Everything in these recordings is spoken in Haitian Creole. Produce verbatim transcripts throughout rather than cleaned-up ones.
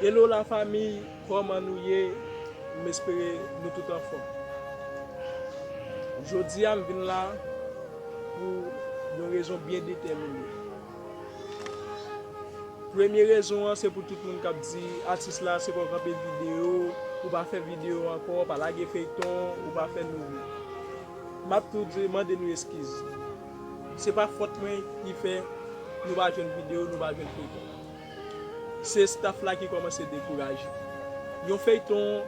Hello la fanmi, kòman nou ye? M espere nou tout anfòm. Jodi a m vin la pou yon rezon byen detèmine. Premye rezon an se pou tout moun k ap di atis la se pa w kanpe videyo, ou pa fè videyo ankò, pa lage feyton, ou pa fè nou ri. M ap tou di, mande nou eskiz. Se pa fòt mwen ki fè nou pa jwenn videyo, nou pa jwenn feyton. Se staff la ki kòmanse dekouraje. Yon feyton,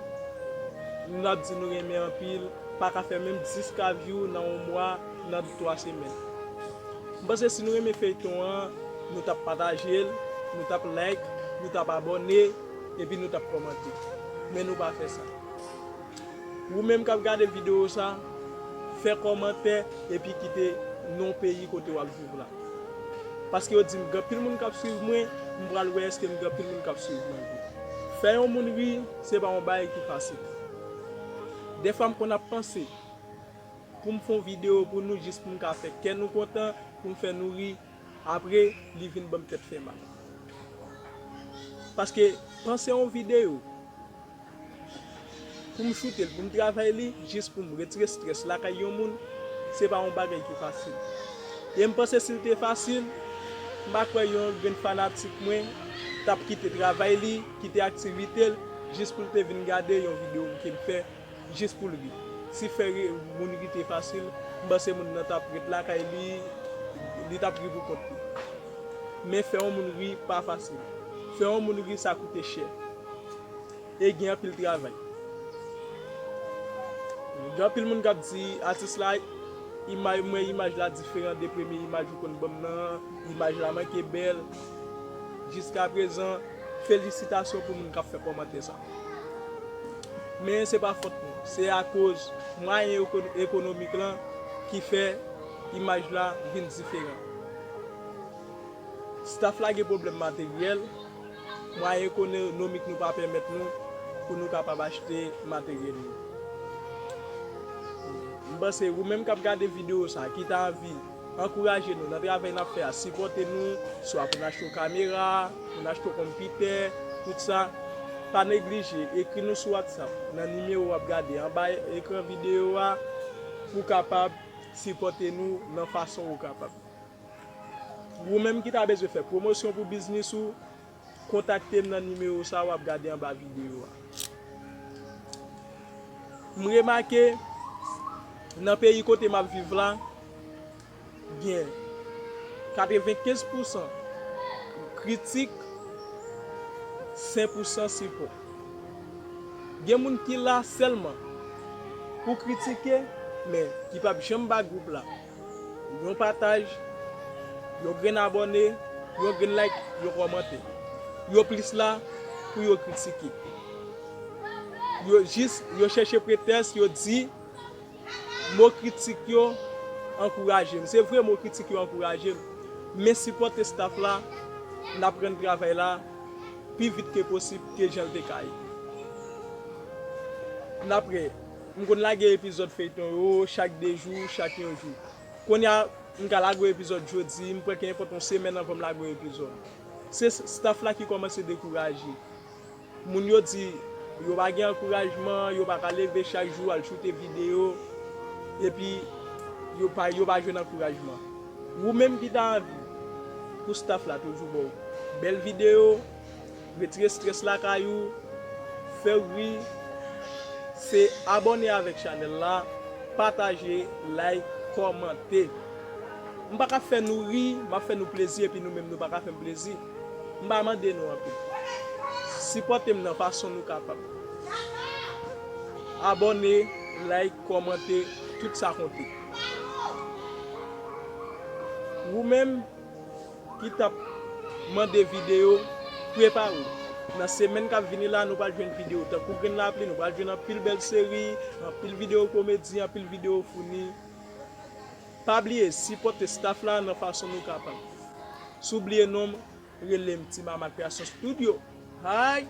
nou ap di nou renmen anpil, pa ka fè menm dis ka view nan yon mwa, nan twa semèn. M panse si nou renmen feyton an, nou t ap pataje l, nou t ap like, nou t ap abòne, epi nou t ap kòmante. Men nou pa fè sa. Ou menm k ap gade videyo sa, fè kòmantè epi kite non peyi kote w ap viv la. Paske yo di m gen anpil moun k ap swiv mwen, m pral wè èske m gen anpil moun k ap swiv mwen vre. Fè yon moun ri, se pa yon bagay ki fasil. Dèfwa m konn ap panse pou m fè yon videyo pou nou jis pou m ka fè kè nou kontan, pou m fè nou ri, apre li vin ban m tèt fè mal. Paske panse yon videyo, pou m choute l, pou m travay li, jis pou m retire strès lakay yon moun, se pa yon bagay ki fasil. E m panse si l te fasil, m pa kwè yon grenn fanatik mwen t ap kite travay li, kite aktivite l, jis pou l te vin gade yon videyo m ke m fè, jis pou l ri. Si fè ri, moun ri te fasil, m panse moun nan t ap ret lakay li, li t ap ri pou kont li. Men fè yon moun ri pa fasil. Fè yon moun ri, sa koute chè. E gen anpil travay. Gen anpil moun k ap di atis la, imaj, mwen imaj la diferan de premye imaj ou konn ban m nan, imaj la manke bèl. Jiskaprezan, felisitasyon pou moun k ap fè kòmantè sa. Men se pa fòt nou, se akoz mwayen eko-, ekonomik lan ki fè imaj la vin diferan. Staff la gen pwoblèm materyèl, mwayen ekonomik nou pa pèmèt nou pou nou kapab achte materyèl yo. M panse ou menm k ap gade videyo sa, ki ta anvi ankouraje nou nan travay n ap fè a, sipòte nou, swa pou n achte yon kamera, pou n achte yon konpitè, tout sa, pa neglije ekri nou sou WhatsApp nan nimewo w ap gade anba ekran videyo a pou w kapab sipòte nou nan fason ou kapab. Ou menm ki ta bezwen fè pwomosyon pou biznis ou, kontakte m nan nimewo sa w ap gade anba videyo a. M remake nan peyi kote m ap viv la, gen katrevenkenz pousan kritik, senk pousan sipò. Gen moun ki la sèlman pou kritike, men ki p ap janm ba gwoup la yon pataj, yon grenn abòne, yon grenn like, yon kòmantè. Yo plis la pou yo kritike. Yo jis, yo chèche pretèks, yo di mo kritik yo ankouraje m. Se vre, mo kritik yo ankouraje m, men sipòte staff la, n ap rann travay la pi vit ke posib ke jan l te ka ye. N ap wè, m konn lage epizòd feyton yo chak de jou, chak yon jou. Kounye a, m ka lage yon epizòd jodi, m kwè ke nenpòt yon semèn anvan m lage yon epizòd. Se s-, staff la ki kòmanse dekouraje. Moun yo di yo pa gen ankourajman, yo pa ka leve chak jou al choute videyo, epi yo pa, yo pa jwenn ankourajman. Ou menm ki ta anvi pou staff la toujou ba w bèl videyo, retire strès lakay ou, fè w ri, se abòne avèk chanèl la, pataje, like, kòmante. M pa ka fè nou ri, m ap fè nou plezi, epi nou menm nou pa ka fè m plezi. M pa mande nou anpil. Sipòte m nan fason nou kapab. Abòne, like, kòmante, tout sa konte. Ou menm ki t ap mande videyo, prepare w. Nan semèn k ap vini la, nou pral jwenn videyo tankou Grenn Lapli, nou pral jwenn anpil bèl seri, anpil videyo komedi, anpil videyo funny. Pa bliye sipòte staff la nan fason nou kapab. Si w bliye non m, rele m Ti Mama Création Studio. Hay!